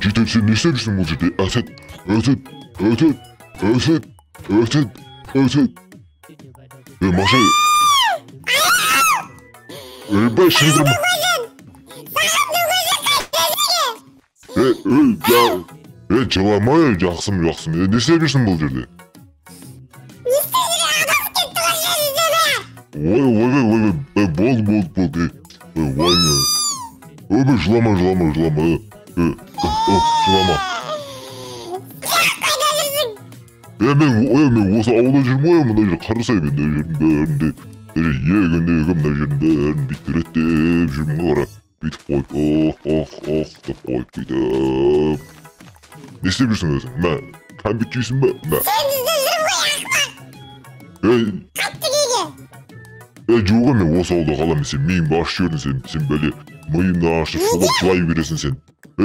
Житель, сен не істеп жүрсің бұл жерде? Әсет, Әсет, Әсет, Әсет, Әсет, Әсет. Маша. Ойбай, шыңғырма. Жылама, жақсым, жақсым. Не істеп жүрсің бұл жерде? Не істеп жүрсің? Адасып кетті ғой жерде. Ой, ойбай, ойбай, болды, болды, болды. Ой, ойбай, жылама, жылама, жылама. Жылама. Қайда жүрсің? Мен осы ауылда жүрмін ғой, мына жер қарасай, мен мына жердің бәрінде, егін егіп, мына жердің бәрін бүйтіп реттеп жүрмін ғой, қара. Бүйтіп қойып, ох, ох, ох деп қойып бүйтіп. Не істеп жүрсің өзің? Мә, кәмпит жейсің бе? Мә. Сен іздеп жүрмін ғой, ақымақ. Қайттың үйге. Жоқ, мен осы ауылда қаламын, сен миыңды ашып жібердің, сен бәле миыңды ашып шулап жылай бересің сен.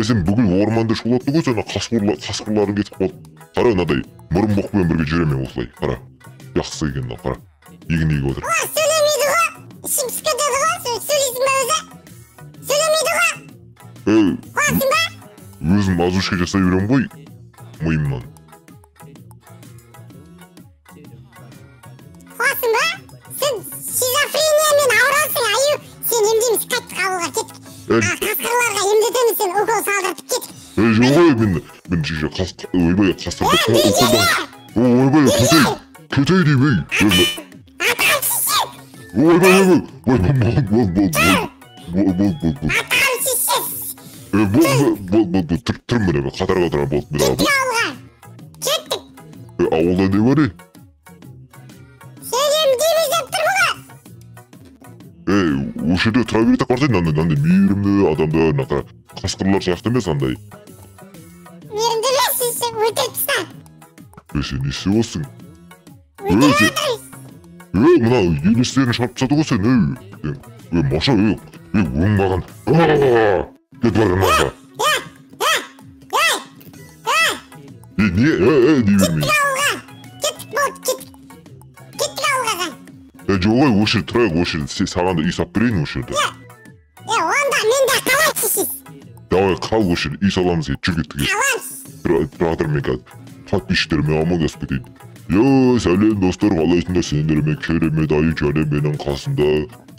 Сен бүкіл орманды шулаттың ғой, сен қасқырларың кетіп қалды. Қара, мынадай мұрынбоқпен бірге жүремін мен осылай, қара. Жақсы екен мынау, қара. Егін егіп отыр. О, сөйлемейді ғой. Ішім пісіп кетеді ғой, сөйлейсің бе өзі? Сөйлемейді ғой. Қуасың ба? Өзім озвучка жасай беремін ғой миымнан. Қуасың ба? Сен шизофрениямен ауырасың, аю. Сен емдейміз, қайттық ауылға, кеттік. Қасқырларға емдетеміз сен, укол салдыртып кеттік. Жоқ, мен ойбай, қасқырды уколдан. Ойбай, кетей, кетей деймін. Атам шешек. Ойбай, ойбай, болды, болды, болды, болды, болды. Атам шешек. Болды, болды, болды, тұр міне, қатарға тұра, болды. Кеттік ауылға. Кеттік. Ауылда не бар, е? Сен емдейміз деп тұрмын ғой. Осы жерде тұра береді қарасай, мынандай мейірімді адамдар, мына қасқырлар сияқты емес андай. Мейірімді емес, сен өлтіріп таста. Сен не істеп отырсың? Өлтіріп жатырмыз. Мына елестерін шығарып тастады ғой сен, Маша, оңбаған. Кет бар, Маша. Не, дей бермей. Кеттік ауылға. Кеттік, болды, кеттік. Кеттік ауылға. Жоқ, осы жерде тұрайық, осы жерде саған да үй сап берейін осы жерде. Онда мен де қалайық шешес. Давай, қал осы жерде, үй саламыз, жүр кеттік. Қаламыз. Тұра тұр, мен қазір подписчиктеріме амандасып кетейін. Йо, сәлем достар, қалайсыңдар, сендер мен керемет аю және менің қасымда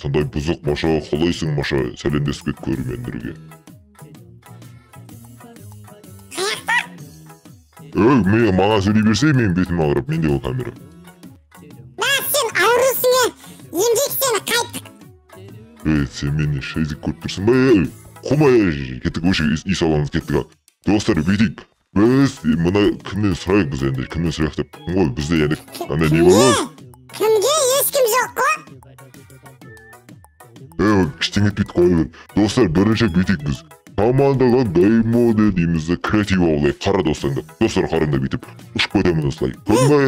сондай бұзық Маша, қалайсың Маша, сәлемдесіп кет көрермендерге. Мен маған сөйлей берсей, менің бетіме қарап, менде ол камера. Мә, сен аурусың, емдейік сені, қайттық. Сен мені шайзик көріп тұрсың ба? Қумай, кеттік, осы үй саламыз, кеттік. Достар, бүйтейік. Біз мына кімнен сұрайық біз енді, кімнен сұрайық деп ғой, бізде енді андай не бар ғой? Кімге? Ешкім жоқ қой. Ештеңе етпейді қоя бер. Достар, бірінші бүйтейік біз. Командаға геймоде дейміз де, креатив алайық. Қара достарыңды. Достар, қараңдар бүйтіп. Ұшып кетемін осылай. Көрдің бе?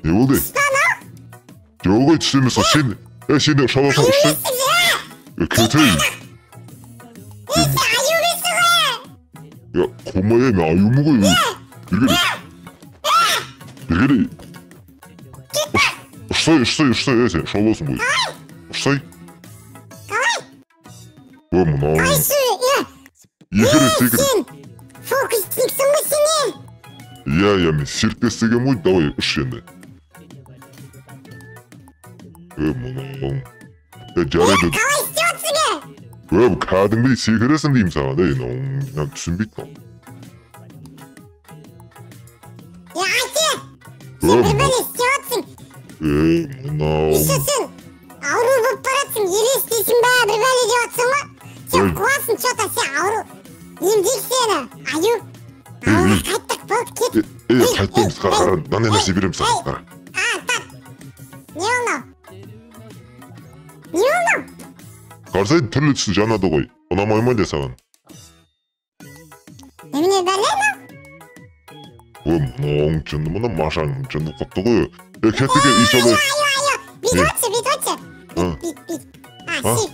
Не болды? Жоқ, ой, түс емес. Сен, сен де ұша аласың, ұшсаң. Кетейін. Қумай, мен аюмын ғой. Бері кел. Бері кел. Ұшсай, ұшсай, ұшсай, сен ұша аласың ғой. Ұшсай. О, мынау. Екі рет секір. Сен фокусниксің ғой сен. Иә, иә, мен циркте істегенмін ғой, давай, ұш енді. Мынау. Жарайды. Қалай істеп отырсың, Кәдімгідей секіресің деймін саған, мынау түсінбейді мынау. Әке, сен бір бәле істеп отырсың. Мынау. Еще сен ауру болып баратсың, елестейсің ба, бір бәле деп отырсың ғой. Сен қуасың, че-то сен ауру. Емдейік сені, аю. Ауылға қайттық, болды, кет. Қайтпаймыз, қара, қара, мынандай нәрсе беремін саған, қара. Не ол мынау? Не ол мынау? Қарасай, түрлі түсі жанады ғой. Ұнамай ма де саған? Немене бәле мынау? Ой, мынауың жынды мына, Машаң жынды қопты ғой. Кеттік, үй салайық. Аю, аю, бүйтіп отыршы, бүйтіп отыршы. Бүйт, бүйт, бүйт. Си.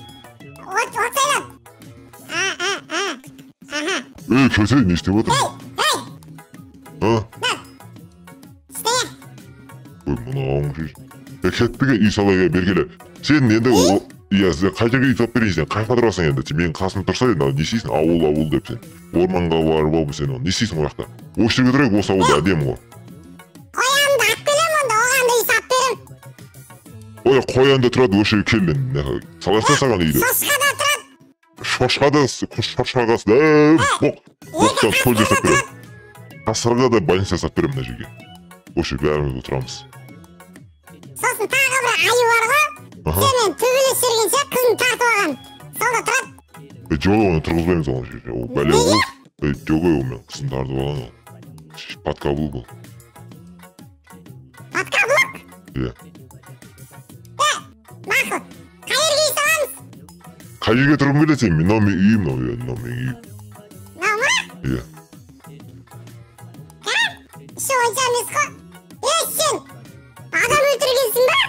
Отсайдан. Аха. Кетейін, не істеп отырсың? Ей, ей! Істе. Ой, мынауың кеттік, үй салайық, бері келе. Сен енді Иә, сен қай жерге үй салып берейін сен? Қай жақта тұрасың енді? Сен менің қасымда тұрса енді не істейсің? Ауыл, ауыл деп сен. Орманға барып алып сен оны не істейсің ол жақта? Осы жерге тұрайық, осы ауылда әдемі ғой. Қоянды алып келемін онда, оған да үй салып беремін. Ой, қоян да тұрады, осы жерге кел енді. Саласың саған үйді. Шошқа да тұрады. Шошқа да, шошқаға да, боқ, боқтан көл жасап беремін. Қасырға да больница жасап беремін мына жерге. Осы жерге бәріміз отырамыз. Сосын тағы бір аю бар ғой. Сенімен төбелес жүргенше қызын тартып алған. Сол да тұрады. Жоқ, оны тұрғызбаймыз ол жерге. Ол бәле ғой. Жоқ, ол мен қызын тартып алған ол. Подкаблук ол. Подкаблук? Иә. Мақұл. Қай жерге үй саламыз? Қай жерге тұрғың келеді сен? Мынау менің үйім, мынау, иә, мынау менің үйім. Мынау ма? Иә. Іші онша емес қой. Сен адам өлтіргенсің ба?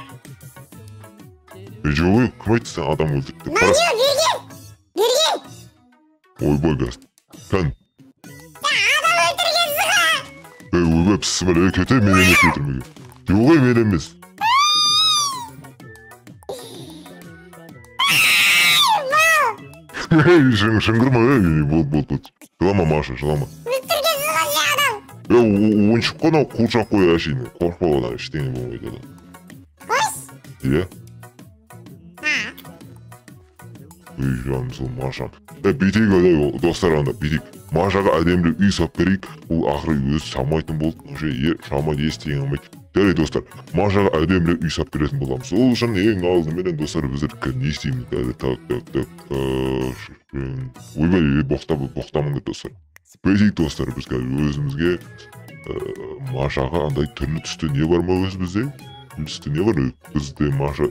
Жоқ, кім айтты сен адам өлтірді деп? Мынау не, берген! Берген! Ойбай, газ. Кән. Адам өлтіргенсің ғой! Ойбай, пісіміл, кете, мен емес өлтірмеген. Жоқ, мен емес. Шыңғырма, болды, болды, болды. Жылама, Маша, жылама. Өлтіргенсің ғой сен адам! Ойыншық қой, анау қуыршақ қой әшейін. Қорықпа одан, ештеңе болмайды одан. Қойшы? Иә. Үй, жаным сол Машам. Бүйтейік, достар, анда, бүйтейік. Машаға әдемілеп үй салып берейік. Ол ақыры өзі салмайтын болды. Уже салмайды, ештеңе алмайды. Жарайды, достар, Машаға әдемілеп үй салып беретін боламыз. Ол үшін ең алдыменен, достар, біздер не істейміз? Так, так, так. Ойбай, боқтамын деп, достар. Бүйтейік, достар, біз қазір өзімізге Машаға андай түрлі түсті не бар ма өзі бізде? Түрлі түсті не бар? Бізде Маша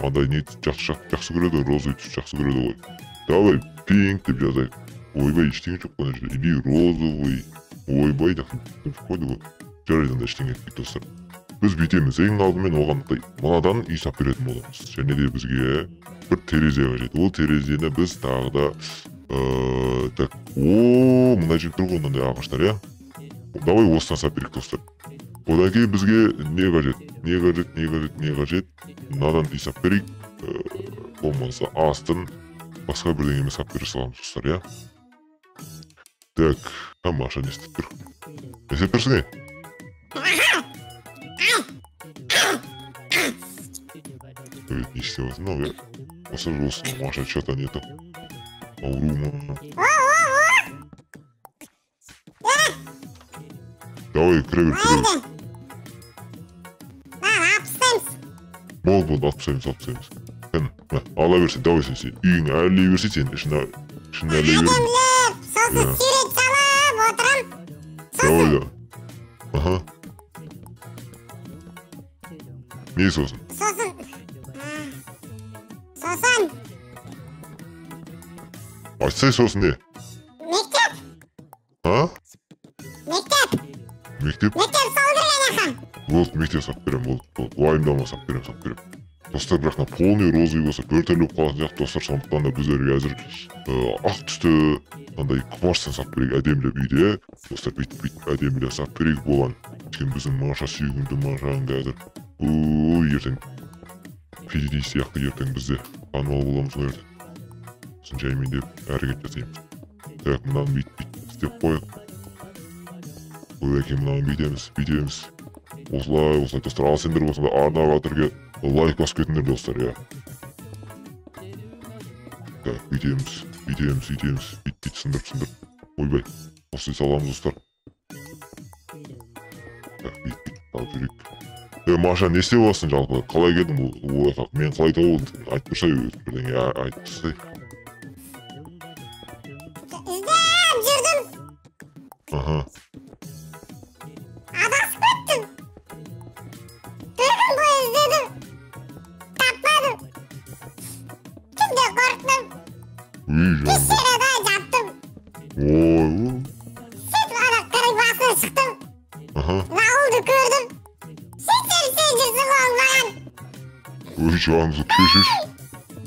андай не жақсы көреді, розовый түс жақсы көреді ғой. Давай, пинк деп жазайық. Ойбай, ештеңе жоқ қой жерде. Или розовый. Ойбай, деп қойды ғой. Жарайды, анда ештеңе етпейді, достар. Біз бүйтеміз, ең алдымен оған мынадан үй салып беретін боламыз. Және де бізге бір терезе қажет. Ол терезені біз тағы да так, о, мына жерде тұр ғой мынандай ағаштар, иә? Давай осыдан салып берейік, достар. Одан кейін бізге не қажет? Не қажет, не қажет, не қажет? Мынадан үй салып берейік. Болмаса астын басқа бірдеңемен салып бере саламыз, достар, иә? Так, Маша не істеп тұр? Не істеп тұрсың, е? Не істеп отырсың, мынау, иә? Осы Маша что-то не то. Ауру ма? Давай, кіре бер, кіре бер. Алып тастаймыз. Болды, болды, алып тастаймыз, алып тастаймыз. Кән, ала берсін, давай сен, сен үйіңе әрлей берсей сен, ішін әрлей бер. Әдемілеп, сосын сурет салып отырам. Давай, давай. Аха. Не сосын? Сосын. Сосын. Айтсай сосын не? Мектеп. А? Мектеп. Мектеп? Мектеп салу керек анақа. Болды, мектеп салып беремін, болды, болды. Уайымдама, салып беремін, салып беремін. Достар, бірақ мына полный розовый болса біртүрлі болып қалатын сияқты, достар, сондықтан да біздерге әзір ақ түсті андай кварцтан салып берейік әдемілеп үйде. Достар, бүйтіп бүйтіп әдемілеп салып берейік болған. Өйткені біздің Маша сүйкімді Машаның қазір. Ой, ертең PDD сияқты ертең бізде танымал боламыз ғой ертең. Сосын жаймен деп әрекет жасаймыз. Так, мынаны бүйтіп бүйтіп істеп қояйық. Одан кейін мынаны бүйтеміз, бүйтеміз. Осылай, осылай, достар, ал сендер болсаңдар арнаға түрге лайк басып кетіңдер, достар, иә. Так, бүйтеміз, бүйтеміз, бүйтеміз, бүйтіп, бүйтіп, сындырып, сындырып. Ойбай, осылай саламыз, достар. Так, бүйтіп, бүйтіп, алып жүрейік. Маша, не істеп аласың жалпы? Қалай келдің бұл ойға? Мен қалай тауып алдым? Айтып тұрсай, бірдеңе айтып тұрсай. Іздеп жүрдім. Аха. Адасып кеттім. Бір күн бойы іздедім. Таппадым. Түнде қорықтым. Пещерада жаттым. Ой. Сөйтіп ана қырың басына шықтым. Аха. Ауылды көрдім. Сөйтсем сен жүрсің ғой оңбаған. Ой, жаным, сол кешірші.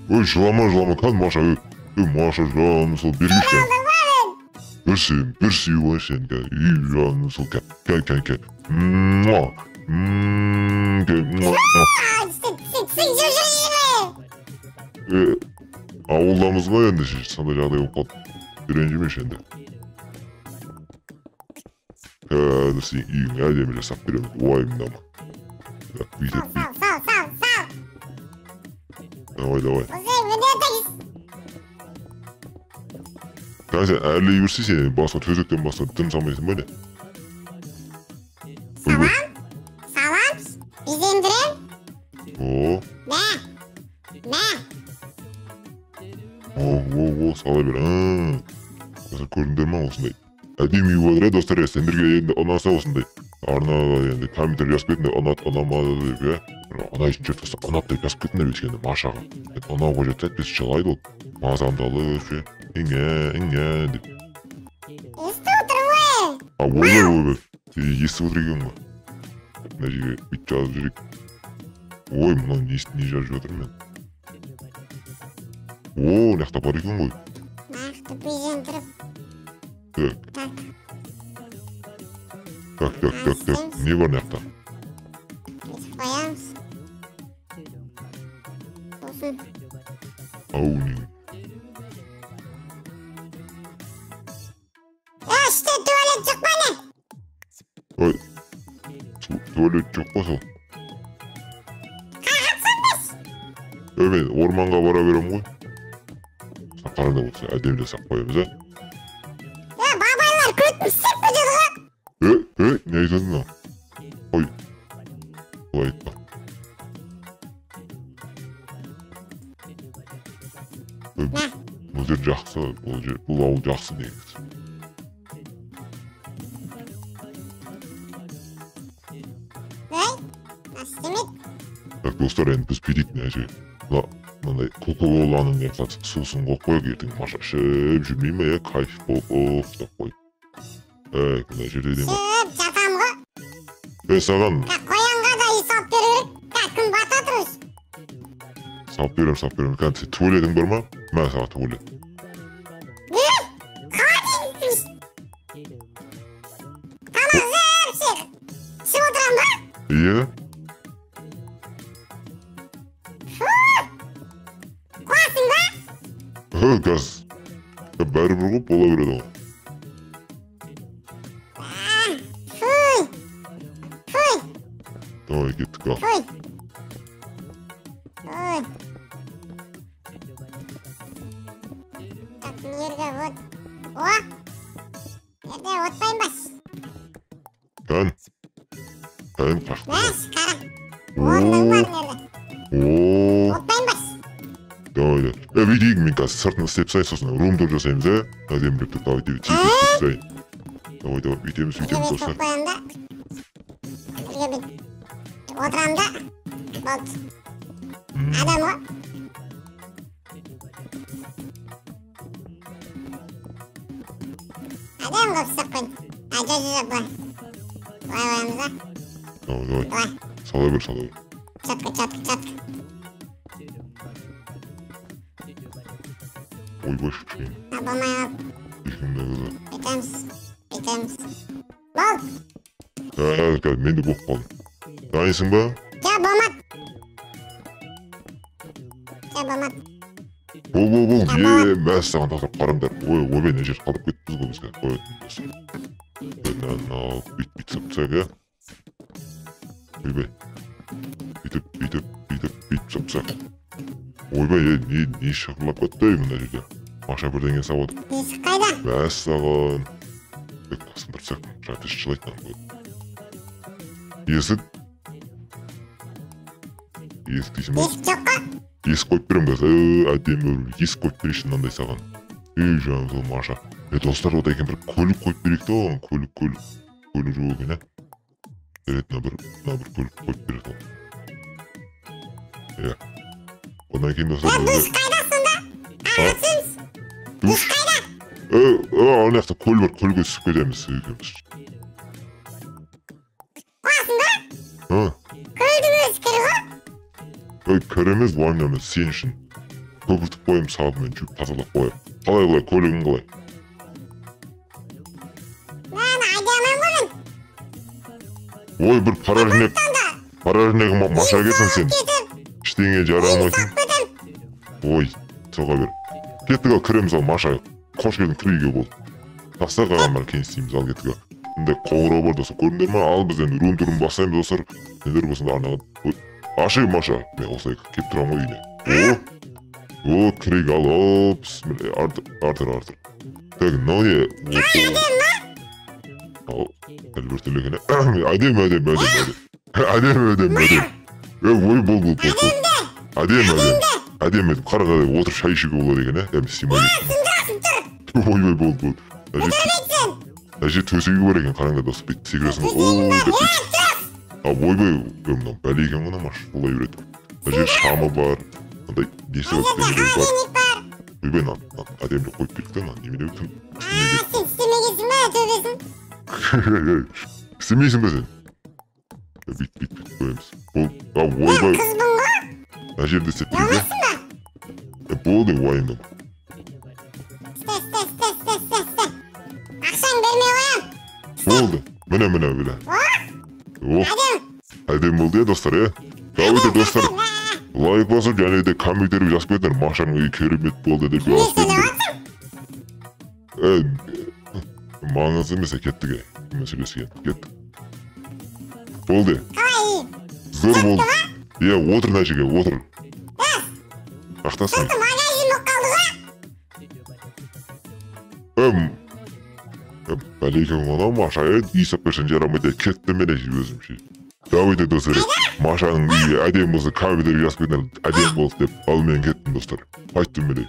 Ой, жылама, жылама, кән Маша, ой, Маша, жаным, сол бергеш кән. Бір сүйем, бір сүйіп алайын сені кән. Үй, жаным, сол кән, кән, кән, кән. Муа, кән, муа. Сен жүр. Ауылдамыз ғой енді, сондай жағдай болып қалды. Ренжімеші енді. Қазір сенің үйіңе әдемі жасап береміз, уайымдама. Так, бүйтіп. Сал, сал, сал. Давай, давай. Сен әрлей берсе, сен басқа төсектен басқа дым салмайсың ба не? Салам, салам, безендірем. О. Мә, мә. О, о, о, сала бер. Көрдіңдер ма осындай? Әдемі үй болады, достар, сендерге енді ұнаса осындай. Арнада енді комментарий жазып кетіңдер, ұнады, ұнамады деп, иә. Ұнайтын жер болса, ұнады деп жазып кетіңдер, өйткені Машаға. Ұнауға жетсе, әйтпесе жылайды ол. Мазамды алып, ше, іңе, іңе деп. Естіп отыр ғой. А, ойбай, ойбай. Естіп отыр екен ғой. Мына жерге бүйтіп жазып жіберейік. Ой, мынау не жазып жатырмын мен? О, мына жақта бар екен ғой. Нақты безендіріп. Так. Так, так, так, так. Не бар мына жақта? Бүйтіп қоямыз. Сосын. Ау, не. Іште туалет жоқ па не? Ой, туалет жоқ па сол? Қағатсың. Мен орманға бара берем ғой. Қараңдар болса, әдемі жасап қоямыз, ә? Бабайлар көтін істеп кетеді ғой. Не айтасың мынау? Ой, олай айтпа. Бұл жер жақсы, бұл ауыл жақсы негізі. Так, достар, енді біз бүйтейік мына жерге. Мынандай кока-коланың сусын қойып қояйық, ертең Маша ішіп жүрмей ме, иә, кайф болып, ох деп қойып. Так, мына жерде де бар. Ішіп жатам ғой. Саған. Қоянға да үй салып беру керек. Күн бата тұр өзі. Салып беремін, салып беремін. Кәдімгі сен туалетің бар ма? Мә саған туалет. Қалай дейсің? Тамақ жеп, ішіп отырамын ба? Иә. Қуасың ба? Газ. Бәрібір ғой, бола береді ғой. Фуй. Фуй. Давай, кеттік ал. Фуй. Фуй. Так, мына жерге от. О! Жерде отпайын бас. Кән. Кән, қақты. Мәш, қара. Орның бар жерде. О. Отпайын бас. Давай, давай. Бүйтейік, мен қазір сыртын істеп тастайын, сосын рум-тур жасаймыз, ә? Әдемілеп тұр, давай, тез істеп тастайын. Давай, давай, бүйтеміз, бүйтеміз, достар. Қоямын да. Жерге бүйтіп отырамын да. Болды. Адам ғой. Адам қылып істеп қойын. А, жоқ, жоқ, былай. Былай қоямыз да. Давай, давай. Былай. Сала бер, сала бер. Четко, четко, четко. Ойбай, шықшайын. Болмай қалды. Ешкімді қызы. Бүйтеміз, бүйтеміз. Болды. Қазір мен де болып қалдым. Дайынсың ба? Жоқ, болмады. Жоқ, болмады. Бол, бол, бол. Е, мәссаған, достар, қараңдар. Ой, ойбай, мына жер қалдырып кетіппіз ғой бізге. Қоятын достар. Мынаны алып, бүйтіп, бүйтіп сап тастайық, иә? Ойбай. Бүйтіп, бүйтіп, бүйтіп, бүйтіп сап тастайық. Ойбай, не шықырлап кетті мына жерде. Маша бірдеңе салып отыр. Есік қайда? Мәссаған. Так, сындырып тастайық. Жатыс жылайды мынаны. Есік. Есік дейсің ба? Есік жоқ па? Есік қойып беремін қазір. Әдемі есік қойып берейінші мынандай саған. Ей, жаным сол Маша. Достар, одан кейін бір көлік қойып берейік те оған. Көлік, көлік. Көлік жоқ екен, ә? Жарайды, мына бір көлік қойып береді ол. Иә. Одан кейін достар... Душ қайда сонда? Аға түсеміз. Душ қайда? Ана жақта көл бар, көлге түсіп кетеміз екеуміз. Қуасың ба? Көлдің өзі кір ғой. Ой, кір емес, уайымдама, сен үшін. Көпіртіп қоямын, сабынмен жуып тазалап қоямын. Қалай қалай, көлігің қалай? Мен айдай алмаймын ғой мен. Ой, бір порожняк. Порожнягыма маша келсін сен. Ештеңе жарамайсың. Ой, соға бер. Кеттік ал, кіреміз ал, Маша. Қош келдің, кір үйге болды. Таста қалған бәрін кейін істейміз, ал кеттік ал. Мында қоңырау бар, достар, көрдіңдер ма? Ал біз енді рум турын бастаймыз, достар. Сендер болсаңдар арнаған. Ой, ашай, Маша. Мен осылай келіп тұрамын ғой үйіне. О, о, кірейік ал, о, бісміллә, Артур, Артур, Артур. Так, мынау не? Ал, сәл біртүрлі екен, әдемі, әдемі, әдемі, әдемі, әдемі, әдемі. Ой, бол, бол, бол, бол. Әдемі, әдемі. Әдемі, қара қарай отырып шай ішуге болады екен, ә? Дәм істемей. Ойбай, болды, болды. Мына жерде төсегі бар екен, қараңдар, достар, бүйтіп секіресің. О, деп бүйтіп. А, ойбай, мынау бәле екен ғой, мына шулай береді. Мына жерде шамы бар, мындай несі бар, бірдеңелер бар. Ойбай, мына әдемілеп қойып кетті, мына немене кім? Сен істемегенсің ба, төбесін? Істемейсің бе сен? Бүйтіп, бүйтіп, бүйтіп қоямыз. Бол, а, ойбай. Қызбын ғой. Мына жерде істеп тұрмын, иә? Болды, уайымдама. Істе, істе, істе, істе, істе, істе. Ақшаңды бермей қоямын. Болды. Міне, міне, міне. О! О! Әдемі болды, иә, достар, иә? Давайте, достар, лайк басып, және де комменттерге жазып кетіңдер. Машаның үйі керемет болды деп жазып кетіңдер. Маңызды емес, кеттік, е. Кіммен сөйлескен? Кеттік. Болды. Қалай? Зор болды. Иә, отыр мына жерге, отыр. Ақтасың. Сосын магазин болып қалды ғой. Бәле екен ғой анау Маша, үй сап берсең жарамайды, кеттім мен өзім ше. Давайте, достар, Машаның үйі әдемі болса, комменттерге жазып кетіңдер, әдемі болды деп. Ал мен кеттім, достар. Қайттым міне.